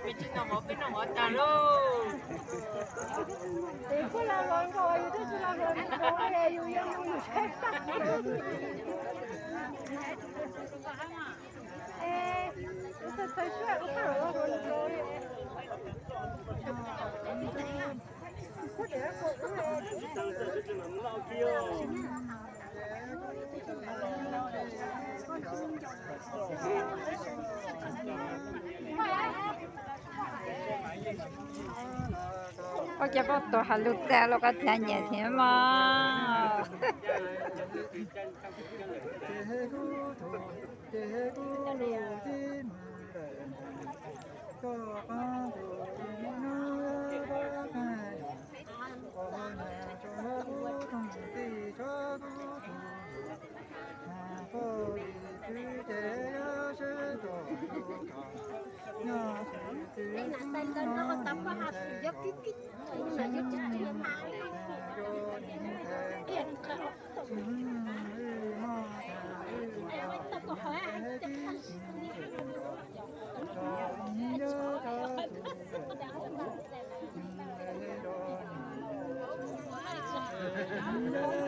Peb tsis noj mov, peb noj mov tas lauj. Ces kuj los los nkaus, yus twb tsis los los nkaus, yus yog mus saib. Es, kuv txhais txhais siab, kuv txhais los los nkaus. Koj cia poj tuag has lus txaj los koj thiaj nyiam thiab mog. Ces kuv tus, ces kuv tus tib neeg lawm, koj qab tus ib hnub rov qab, qhov niag tso kuv rooj tij tso kuv tus, mas poj lis twb ces yog sib tos kuv kom nyob xwb twb no nthe kom, nthe kom, nthe kom, wb mog, wb mog, wb tib tso, tso, tso, tso, tso, tso,